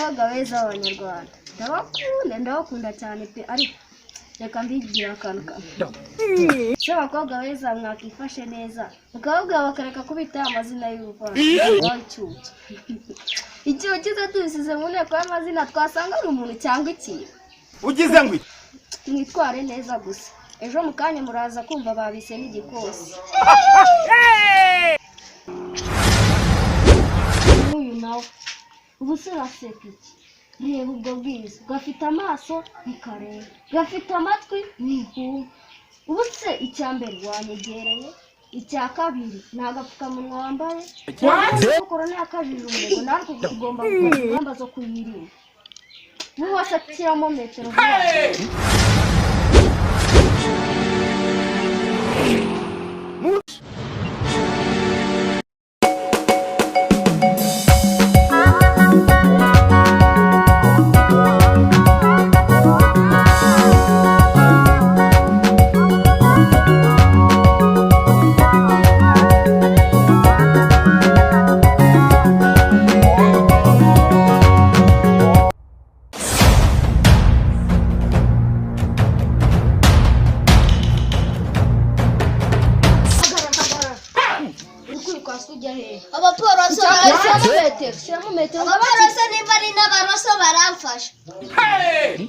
Abakobwa beza b'Abanyarwanda, ndabakunda, ndabakunda cyane pe. Ariko reka mbigire akantu kamwe: se abakobwa beza, mwakifashe neza mukababwira bakareka kubita amazina y'ubuvandimwe? Icyuki, icyuki se tubisize mu nteko y'amazina twasanga ari umuntu cyangwa ikintu? Ugize ngo iki? Mwitware neza gusa. Ejo mu kanya muraza kumva babise n'igikosi. N'uyu nawe ubu se uraseka iki? Reba ubwo bwiza gafite, amaso ntikareba, gafite amatwi ntihuma. Ubu se icya mbere wanyegereye, icya kabiri ni agapfukamunwa wambaye. Korona yakajije umurego, natwe tugomba gufata ingamba zo kuyirinda. Vuba se, shyiramo metero vuba. Hagarara, hagarara! Uri kwirukansa ujya hehe? Abaporoso. Shyiramo metero, shyiramo metero. Abaporoso, niba ari n'abaroso, baramfasha.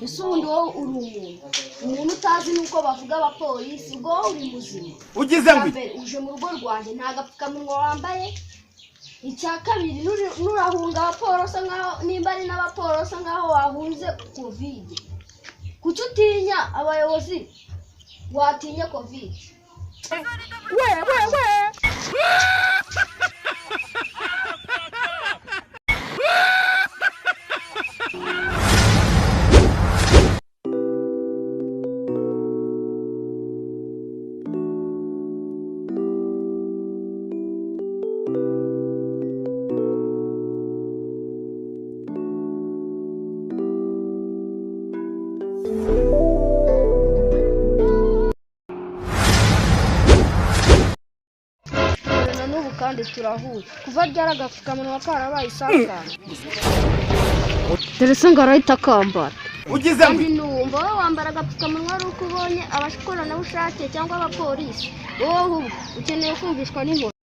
Ese ubundi wowe uri umuntu utazi n'uko bavuga abapolisi, ubwo wowe uri muzima? Ugize ngo iki? Mbere uje mu rugo rwanjye nta gapfukamunwa wambaye. Icya kabiri, nurahunga abaporoso nkaho nimba ari n'abaporoso, nkaho wahunze COVID. Kuki utinya abayobozi, watinya COVID? We we we! Dore na n'ubu kandi turahuye. Kuva ryari agapfukamunwa karabaye isakara? Dore se ngo arahita akambara. Ugize ngo Kandi iki? numva wowe wambara agapfukamunwa ari uko ubonye abakoranabushake cyangwa abapolisi. Wowe ahubwo ukeneye kumvishwa n'inkoni.